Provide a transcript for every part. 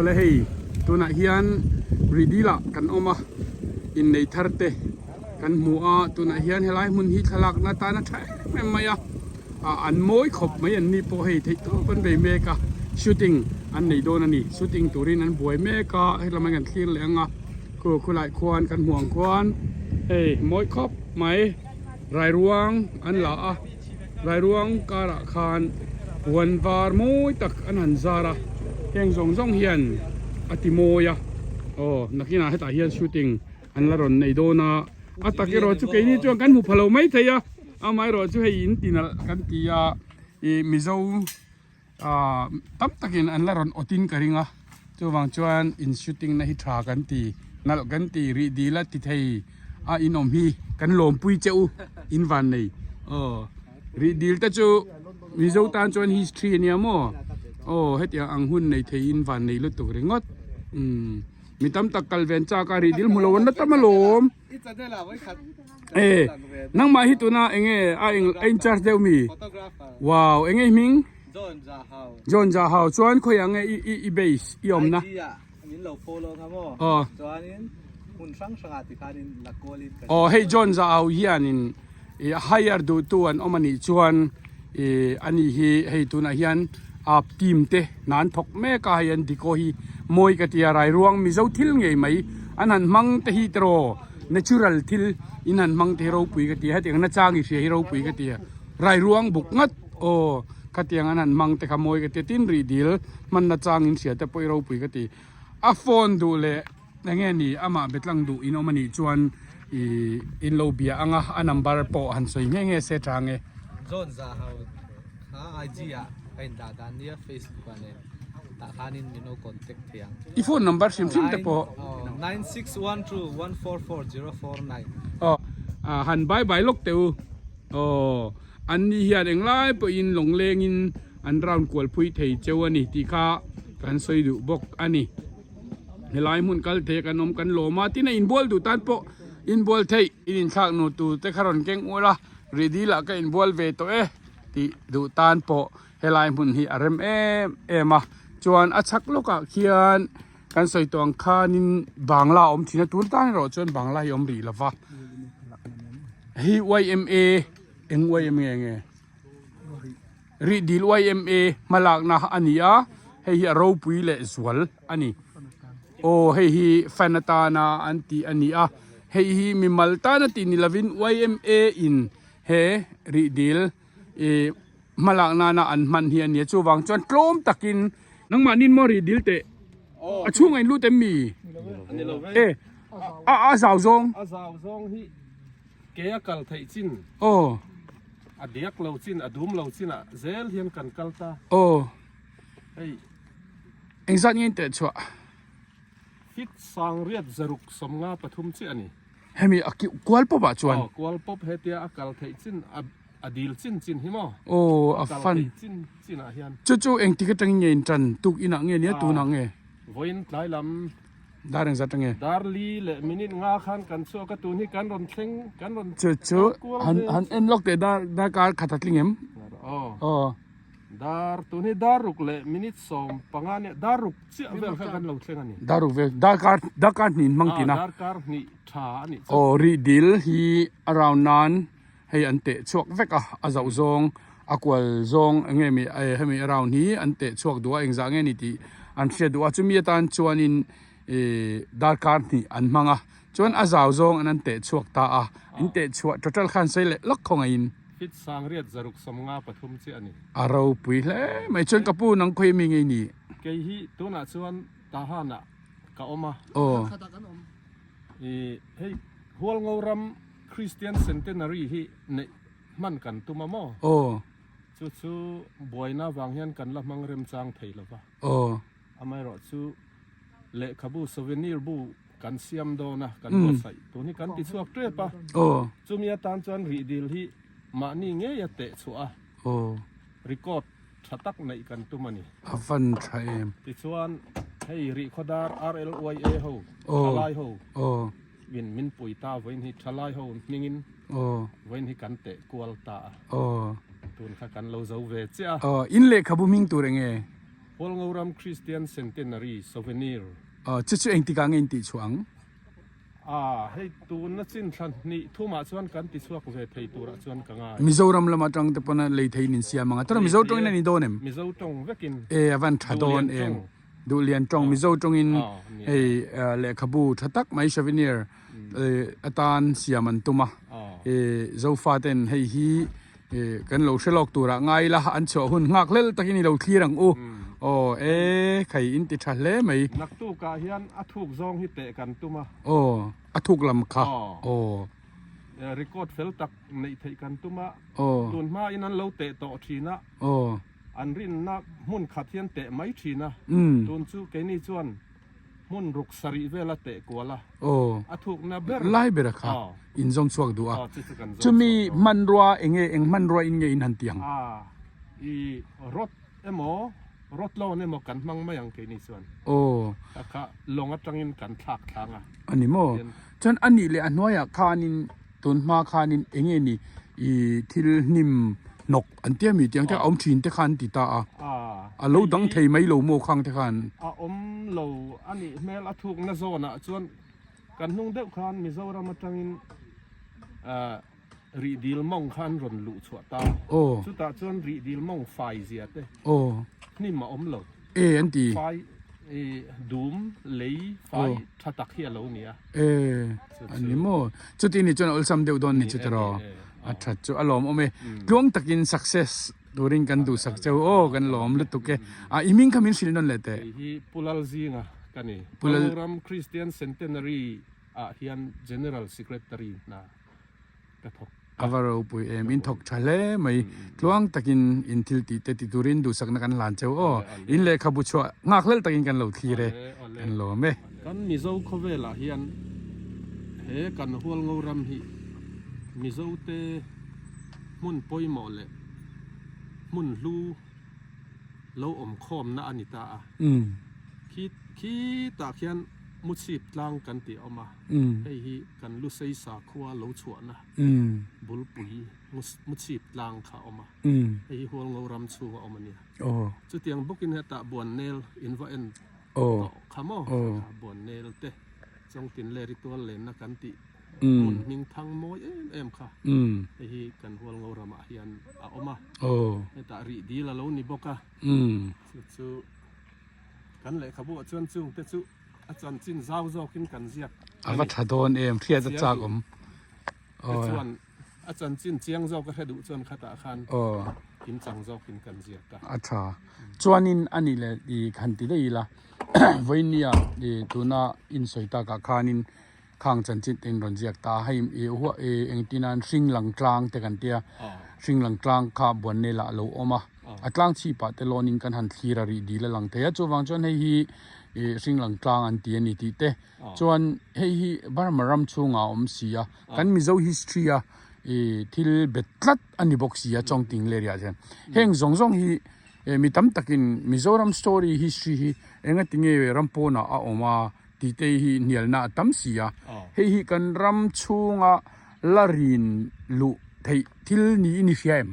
Awle hei tunah hian Rih dil ah kan awm a innei thar te kan hmu a tunah hian helai hmun hi thlalakna atana tha em em mai a ah an mawi khawp mai an ni pawh hei theih tawp an bei mek a shooting an nei dawn a ni shooting turin an buai mek a hetlama kan thlir leh ang a khu khulai khuan kan hmuh ang khuan hei mawi khawp mai rairuang an la a rairuang karah khan puan var mawi tak an han zar a heng zawng zawng hian a ti mawi a aw nakinah hetah hian shooting an la rawn nei dawn a a tak erawh chu keini chuan kan hmu pha lo mai thei a amaherawh chu hei in ti nalh kan ti a ih mizo ah tam takin an la rawn awt in ka ring a chuvang chuan in shooting na hi tha kan ti nalh kan ti rih dil a ti thei a in awm hi kan lawmpui che u in van nei aw rih dil te chu mizo tan chuan history ania maw aw hetiang ang hun nei thei in van nei lutuk ringawt umm. Mi tam tak kal ven chak a rih dil hmu lo an la tam alawm. E nangmah hi tuna enge a eng a in charge deuh mi? Wow enge i hming? John Zahau. John Zahau chuan khawiah nge i i i base i awmna? IG ah min lo follow nga maw? Aw. Chuanin hmun hrang hrangah tikhanin la call in ka Aw hei John Zahau hianin i hire duhtu an awm anih chuan Ih ani hi hei tunah hian ap team te hna an thawk mek a hei an dikaw hi mawi ka ti a rairuang mizo thil ngei mai an han hmang te hi tiraw natural thil in han hmang te hi ropui ka ti a hetiang nachang i hria hi ropui ka ti a rairuang buk ngat aw khatiang an han hmang te kha mawi ka ti a tin rih dil hman nachang in hria te pawh hi ropui ka ti a phone duh leh. Enge ni amah betlang duh in awm anih chuan ih in lo bia ang a, a number pawh han sawi nghe nghe se tha nge. John Zahau kha IG ah ka in dah dan nia Facebook ah nen tah khanin min lo contact thei ang. I phone number hrim hrim te pawh. 9612144049. Aw han bye bye lawk teh u. Aw an ni hian englai pawhin lawnglengin an round kual phui thei cheu a ni tih kha kan sawi duh bawk a ni. Helai hmun kal thei a kan awm kan lawm a tin a inbual duh tan pawh inbual theih in inthlak nu tur te kha rawn keng ual a ready lah ka inbual ve tawh e tih duh tan pawh helai hmun hi a rem em em a chuan a chhak lawkah khian kan sawi tawh ang khanin bangla a awm thin a tun tan erawh chuan bangla hi a awm rih lova hei yma eng yma nge. Rih dil yma hmalakna a ni a, hei hi a ropui leh zual a ni. Aw hei hi fan atana an tih a ni a, hei hi mimal tana tih ni lovin yma in he rih dil ih hmalak nana an hman hi a ni a, chuvang chuan tlawm takin Nangmahnin maw rih dil teh a chhungah in lut em mi? E a a zau zawng. A zau zawng hi Ke a kal theih chin. Aw. A diak lo chin, a dum lo chin ah zel hian kan kal ta. Aw. Hei. Engzat nge in teh chhuah? Fit sangriat zaruk 53 chiah a ni. Hemi a kual pawp ah chuan? Aw, kual pawp hetia a kal theih chin, a dil chin chin hi maw? Aw, a fan. A kal theih chin chin ah hian. Chu chu engtik atangin nge in tan? Tuk inah nge nia tunah nge? Vawiin tlai lam Dar engzat nge? Dar li leh minute nga khan kan chhuak a, tun hi kan rawn thleng, kan rawn Chu chu han han en lawk teh dar dar kar khat a tling em? Aw. Aw. Dar tun hi dar ruk leh minute 15 nia, dar ruk chiah vel kha kan lo thleng a ni. Dar ruk vel, dar kar dar kar hnih in hmang tih na. Aw, dar kar hnih tha a nih chu. Aw, rih dil hi a round nan hei an teh chhuak vek a, a zauh zawng a kual zawng eng nge mi hemi a round hi an teh chhuak duh a engzah nge ni tih an hriat duh a chumi atan chuanin ih darkar hnih an hmang a chuan a zau zawng an an teh chhuak ta a in teh chhuah total khan sawi leh lawk khawngaihin. Fit sangriat zaruk 53 chiah a ni. A ropui hle mai chuan ka pu nang khawi mi ngei ni. Kei hi tunah chuan Tahan-ah ka awm a. Aw. Ih hei Hualngo ram Christian Centenary hi neih hman kan tum a maw? Aw. Chu chu buaina vang hian kan la hmang remchang thei lo va. Aw. Amaherawh chu lehkhabu souvenir bu kan siam dawn a, kan buatsaih tun hi kan ti chhuak tep a. Aw. Chumi atan chuan rih dil hi mahni ngei a teh chhuah a. Aw. Record tha tak neih kan tum a ni. A van tha em. Tichuan hei Rihkhawdar RLYA ho, thalai ho. Aw. In min pui ta vawiin hi thalai ho hmingin vawiin hi kan teh kual ta a. Aw. Tun kha kan lo zo ve chiah a. Aw, in lehkhabu hming tur enge? Hualngoram Christian Centenary Souvenir. Aw, chu chu engtikah nge in tih chhuah ang? A, hei tuna chin thla hnih thumah chuan kan ti chhuak ve thei turah chuan ka ngai. Mizoram lam atang te pawn a lei theiin in siam ang a, tuna Mizo tawngin a ni dawn em? Mizo tawng vekin. E, a van tha dawn em. Duhlian tawng, Mizo tawngin hei lehkhabu tha tak mai souvenir atan siam an tum a, Zofa ten hei hi kan lo hre lawk turah ngai ila an chhuah hun nghak hlel takin i lo thlir ang u. Aw e khai in ti tha hle mai. Naktukah hian a thuk zawng hi teh kan tum a. Aw a thuk lam kha. Aw. Record fel tak neih theih kan tum a. Aw. Tun hmain an lo teh tawh thin a. Aw. An rinna hmun khat hian teh mai thin a. Tun chu keini chuan hmun ruk sarih vel a teh kual a. Aw. A thukna ber. Lai ber a kha in zawng chhuak duh a. Aw, chu chu kan zawng chhuak Chumi hmanrua eng nge eng hmanrua in nge in han ti ang? A, i rod emaw rod lawn emaw kan hmang mai ang keini chuan. Aw. A kha lawng atangin kan thlak thlang a. A ni maw? Chuan a nih leh a hnuaiah khanin Tun hma khanin eng nge ni i thil hnim hnawk an tia mi tiang te a awm thin te khan an ti ta a, a lo dang thei mai lo maw khang te khan. A awm lo a nih hmel a thukna zawnah chuan kan hnung deuh khan Mizoram atangin rih dil mawng kha an rawn luh chhuah ta, chutah chuan rih dil mawng fai zia te hnim a awm lo. E an ti. Fai i dum lei fai tha tak hi a lo ni a. E a ni maw. Chuti ni chuan awlsam deuh dawn ni chu tiraw. A that chu a lawm awm e. Tluang takin success turin kan duhsak cheu aw kan lawm lutuk e. A i hming kha min hrilh nawn leh teh. Kei hi Pu Lalzinga ka ni. Pu Christian Centenary ah hian General Secretary hna. ka thawk A va ropui em, in thawk tha hle mai. Tluang takin in thil tih te ti turin duhsakna kan hlan cheu aw. In lehkhabu chhuah nghak hlel takin kan lo thlir e, kan lawm e. Kan Mizo khawvelah hian he kan Hualngo ram hi Mizote hmun pawimawh leh hmun hlu lo awm khawmna a ni ta a. Khi khitah khian Muchhip tlang kan tih a awm a. Hei hi kan Lusei sakhua lo chhuahna bulpui Muchhip tlang kha a awm a, hei hi Hualngo ram chhunga awm a nia. Chutiang bawkin hetah Buannel in va en tawh kha maw? Buannel te Chawngtin leh Ritual lenna kan tih hmun hming thang mawi em em kha hei hi kan Hualngo ramah hian a awm a, hetah rih dil a lo ni bawk a, chu chu kan lehkhabuah chuan chungte chu. A chanchin zau zawkin kan ziak A va tha dawn em, hriat a chak awm. Te chuan a chanchin chiang zawk a hre duh chuan khatah khan kim chang zawkin kan ziak a. A tha. Chuanin a nih leh i han ti daih ila, vawinia i tuna insawi takah khanin khang chanchin te in rawn ziak ta a, hei i huah i engtin an hring lang tlang te kan tia, hring lang tlang kha buan nel ah a lo awm a, a tlang chhip ah te lawnin kan han thlir a rih dil a lang thei a, chuvang chuan hei hi ih hring lang tlang an ti a ni tih te chuan hei hi Burma ram chhungah a awm si a, kan Mizo history a ih thil bet tlat a ni bawk si a Chawngting leh riah hian heng zawng zawng hi mi tam takin Mizoram story history hi engati nge ram pawnah a awm a. Tih te hi hnialna a tam si a, hei hi kan ram chhunga la rin luh theih thil niin i hria em?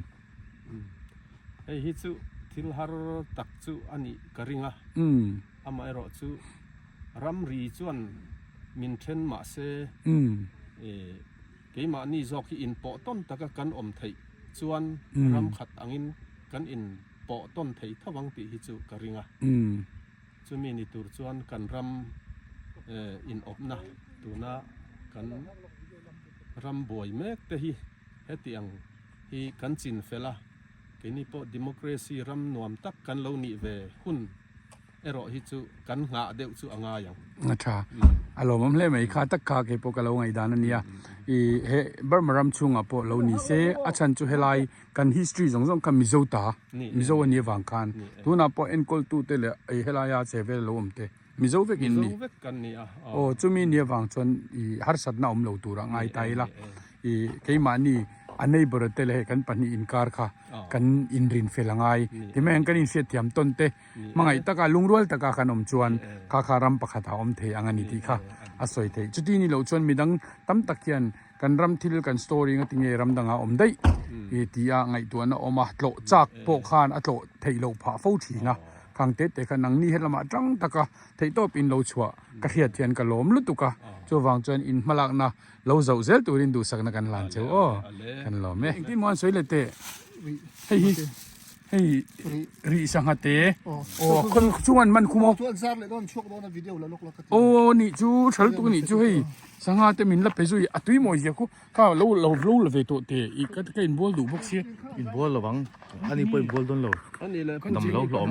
Hei hi chu thil har tak chu a nih ka ring a, amaherawh chu ramri chuan min then mah se keimahni zawk hi inpawh tawn taka kan awm theih chuan ram khat angin kan inpawh tawn thei tho ang tih hi chu ka ring a. Chumi ni tur chuan kan ram inawpna tuna kan ram buai mek te hi heti ang hi kan chin fel a, keini pawh democracy ram nuam tak kan lo nih ve hun erawh hi chu kan nghah deuh chu a ngai ang. A tha. A lawmawm hle mai. Kha tak kha kei pawh ka lo ngaihdan a nia. I he Burma ram chhungah pawh lo ni se a chhan chu helai Kan history zawng zawng kha Mizo ta, Mizo a nih avang khan tunah pawh enkawltute leh ei helaia che vel lo awm te Mizo vek in ni. Aw chumi nih avang chuan i harsatna awm lo turah ngai ta ila i keimahni a neighbour te leh hei kan pahnih inkar kha kan inrin fel a ngai. Timai hian kan inhriatthiam tawn te hmangaih taka lungrual taka kan awm chuan kha kha ram pakhatah awm thei ang a ni tih kha a sawi theih. Chuti ni loh chuan midang tam tak hian Kan ram thil kan story nga tinge ram dangah awm daih i ti a ngaihtuahna awm a, tlawh chak pawh khan a tlawh theih loh phah fo thin a. Khang te te kha nangni helamah tang taka theihtawp in lo chhuah ka hriat hian ka lawm lutuk a, chuvang chuan in hmalakna lo zoh zel turin duhsakna kan hlan cheu aw, kan lawm e. Engtin maw an sawi le teh, hei hi hei rih sangha te aw khawn chunga an man khum aw. Aw nih chu tha lutuk a nih chu hei sangha te min la pe zui a tui mawi zia khu. Kha lo lo lo la ve tawh teh i ka ka inbual duh bawk sia. Inbual lo ang, ani pawh inbual dawn lo. Dam lo hlawm.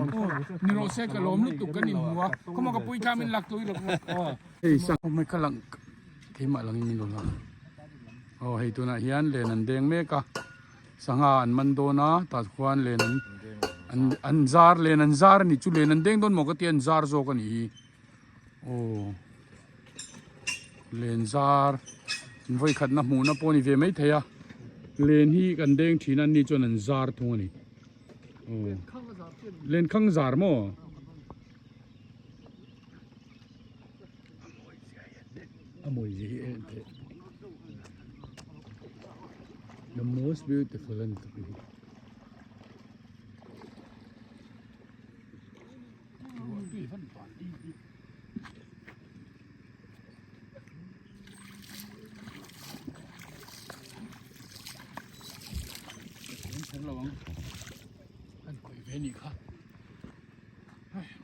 Ni rawh se ka lawm lutuk kan inhmu a, khawmaw ka pui tlam in lak tui lo aw. Hei sang hmai kha lang keimah langin min rawn lang. Aw hei tunah hian len an deng mek a, sangha an man dawn a tah khuan len an an an zar len an zar a nih chu len an deng dawn maw ka tia an zar zawk a nih hi. Aw len zar vawi khatna hmuhna pawh a ni ve mai thei a len hi kan deng thin a ni chuan an zar thung a ni aw len khang zar maw a mawi zia hi en teh the most beautiful a ni tawp hi.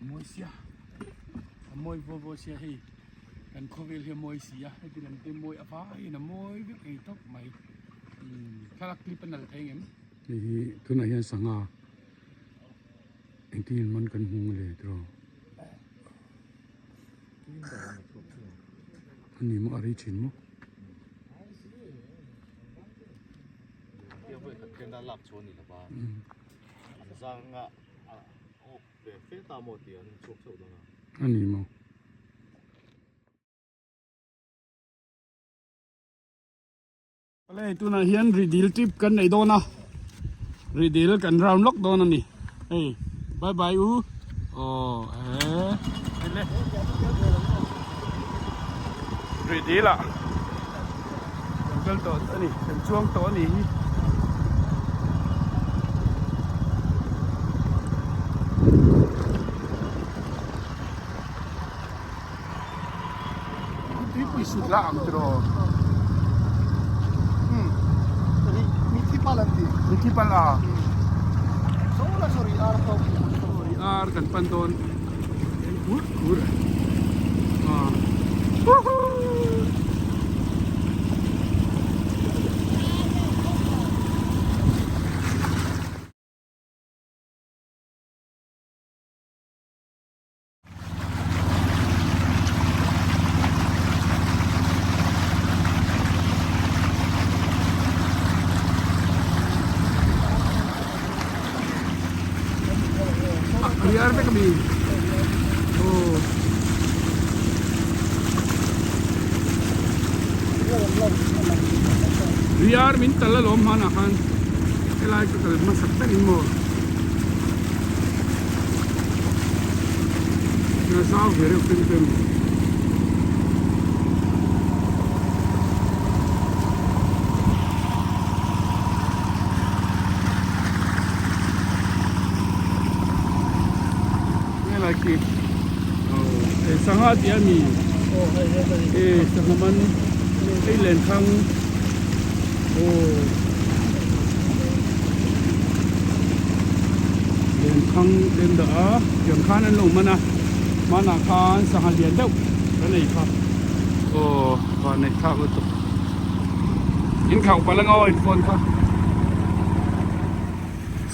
Mawi sia a mawi vaw vaw sia hei kan khawvel hi a mawi si a heti lam te mawi a vaiin a mawi vek ei tawp mai thlalak clip a nalh thei ang em hei hi tunah hian sangha. Engtin in man kan hmu le tiraw? A ni maw a rei thin maw? A ni maw? Awle tunah hian Rihdil trip kan nei dawn a, Rihdil kan round lawk dawn a ni, hei bye bye u aw he Rihdil ah kan kal tawh a ni kan chuang tawh a ni hi. Tuipui sut la ang tiraw? Mithi pal an ti. Mithi pal a. Saw la sorry ar to. Sorry ar kan pan dawn. Kur kur. Ah. Riar vek ami aw Riar min tal alawm hmanah khan helai ka kal hmasak ber in maw. Na zau ve reuh pem pem. Nge lai khi oh e sangha tih a mi e sangha man hei len thang oh Len khang te an dah a tiang khan an lo man a hmanah khan sangha lian deuh kan ei kha aw van neih thlak lutuk in khauh palh ang aw in phone kha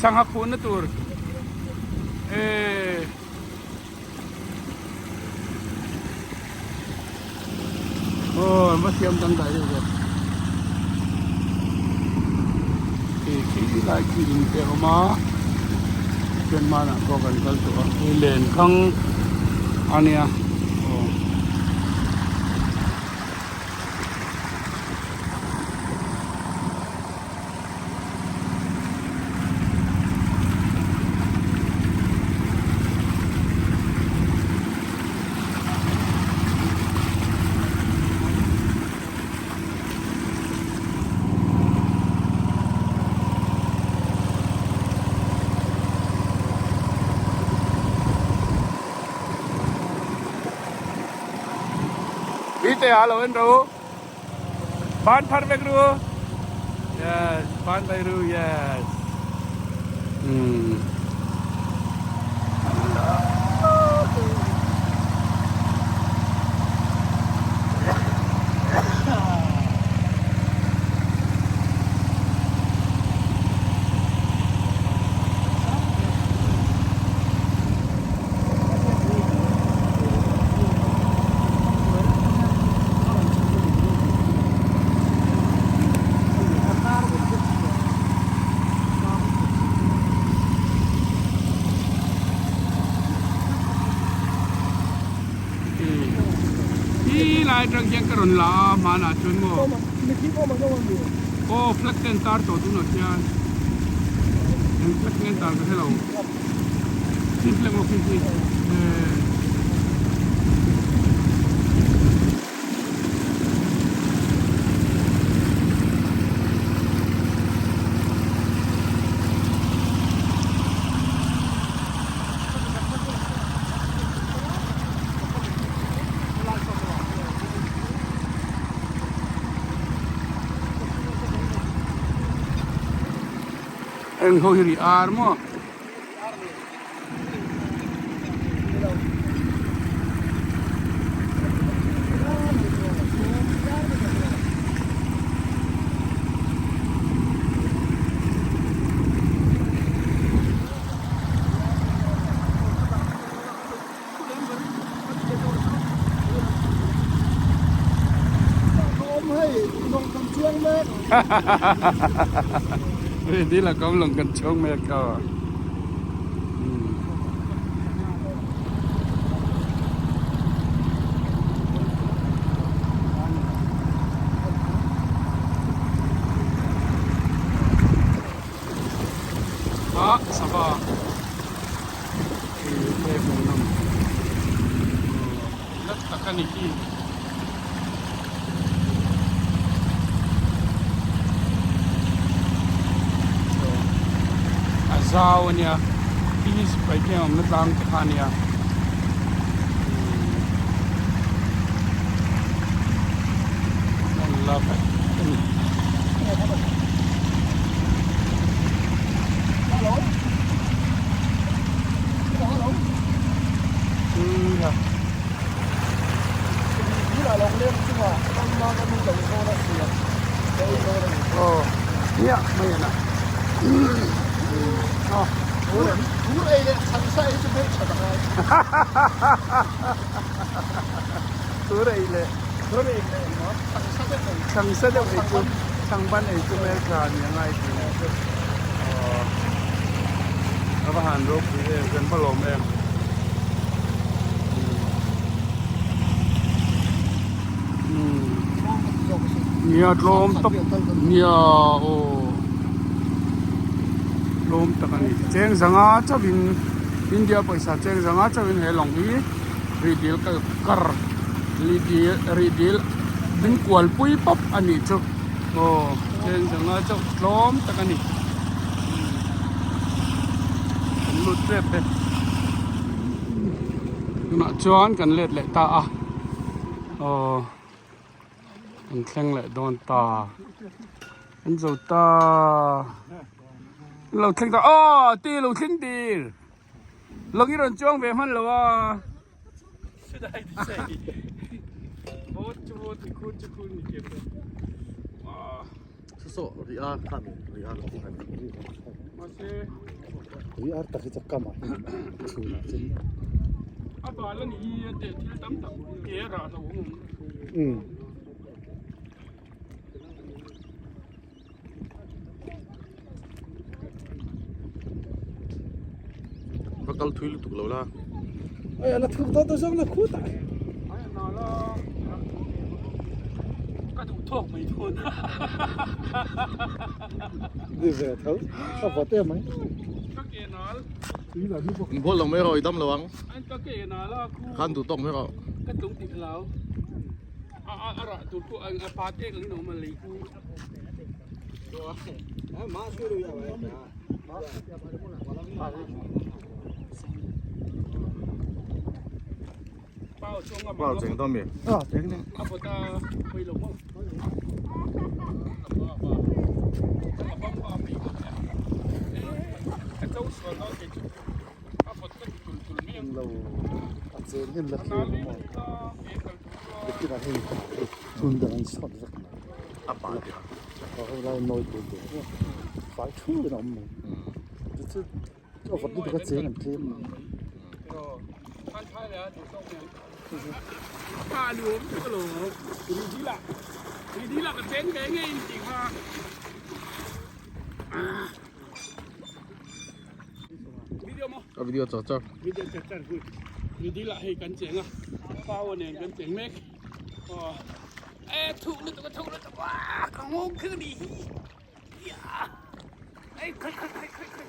sangha khuhna tur eh. Aw an va siam dangdai deuh ve khi khi lai khi in te a awm a chuan hmanah pawh kan kal tawh a hei len khang a nia aw. Tuite ah lo en ro ban phar vek ru yes ban vai ru yes um Hi lai tang hian ka rawn la a hmanah chuan maw aw flag te an tar tawh tunah khian eng flag nge an tar ka hre lo. Khi flag maw khi khi eh. Eng ho hi ri ar maw? Đi là có lần cần chuông mẹ cờ. Ah, ça va. Nat tak a ni hi. A zau a nia khi hi sipai te awmna tlang te kha a nia. La vek a ni. Tur ei leh chhangsa deuh ei chu chhangban ei chu hmeltha ni a ngai thin a va han ropui em kan va lawm em nia tlawm tak nia aw tlawm tak a ni cheng zanga chauhin India pawisa cheng zanga chauhin he lawng hi. Rihdil kal kar rihdil rihdil ding kual pui pawp a nih chu aw chen zanga chauh tlawm tak a ni kan lut tep e tunah chuan kan let leh ta a aw kan thleng leh dawn ta an zo ta lo thleng ta aw ti lo thleng dil. Lawng i rawn chuang ve hman lo a. Va kal thui lutuk lo la. Ai ala thuk dawt zawk na khut ah. Ai na la ka duh thawk mai dawn. Ni ve tho a vawt em mai. Ka ke nal. In bual lo mai rawh i dam lo ang. An ka ke nal a khu. Khan duh tawk mai rawh. Ka tlung dik lo. A a rah tur pawh a pat ek ang in a awm a lei khu. Pau cheng dawn mi? A cheng ni. A vawt a pawi lo maw? Lo a cheng in la thlir maw? Nakinah hei chhun dang an sawt vek mai. A pa te a. A lai nawi tur tur fai thu in a awm mai. Tichuan a vawt lutuk a cheng an tlem mai. A video char char. Video char char good. Video lah hei kan cheng a. Pau nen kan cheng mek. Aw. E thuk lutuk a thuk lutuk. Wah ka ngawng khi ni hi. Ya. Ei khai khai khai khai khai.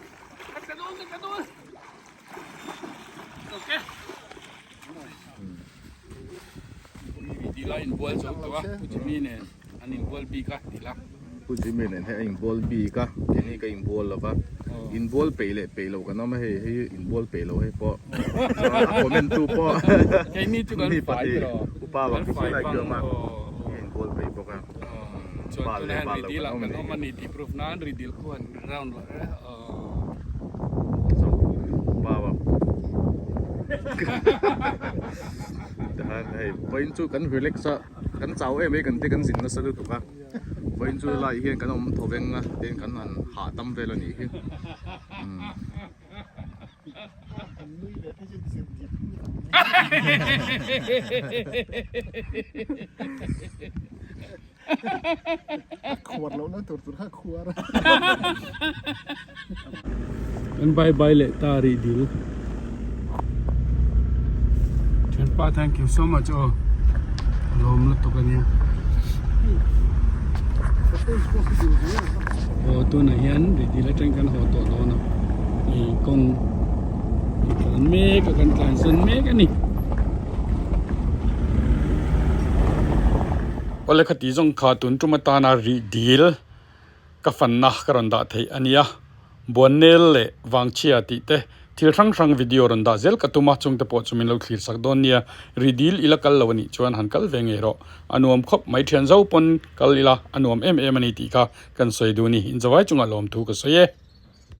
Ka tla dawn ka tla dawn. Okay. Video la inbual zo tawh a. Pu Jimmy nen an inbual bik a ti la. Pu Jimmy nen hei a inbual bik a, keini ka inbual lo va, inbual peih leh peih loh kan awm a hei, hei inbual peih loh hei pawh chuan a comment tu pawh Keini chu kan mi fai pahnih tawh upa kan bak hi fai lai bang khi awm a, aw. hei inbual peih bawk a, Chuan bal tunah leh hian bal loh ridil kan ah awm a kan nih awm hi. a ni tih proof nan ridil khu han round loh e aw. Upa bak tihian hei vawiin chu kan relax a. Kan chau em em kan te kan zin nasa lutuk a, vawiin chu helai hian kan awm thaw veng a tin kan han hahdam vel a nih hi. Kan bye bye leh ta rih dil. Thianpa thank you so much aw. Lawm lutuk ania. Aw tunah hian rih dil atang kan haw tawh dawn a. Hei kawng i tlan mek a kan tlan zawn mek a ni. Awle khati zawng kha tun tum atana rih dil. Ka fanna ka rawn dah theih a nia. Buannel leh Vangchhia tih te thil hrang hrang video rawn dah zel ka tum a, chungte pawh chu min lo thlir sak dawn nia. Ridil ila kal lo a nih chuan han kal ve ngei rawh. A nuam khawp mai thian zo pawn kal ila a nuam em em a ni tih kha kan sawi duh a ni. Inzawai chungah lawmthu ka sawi e.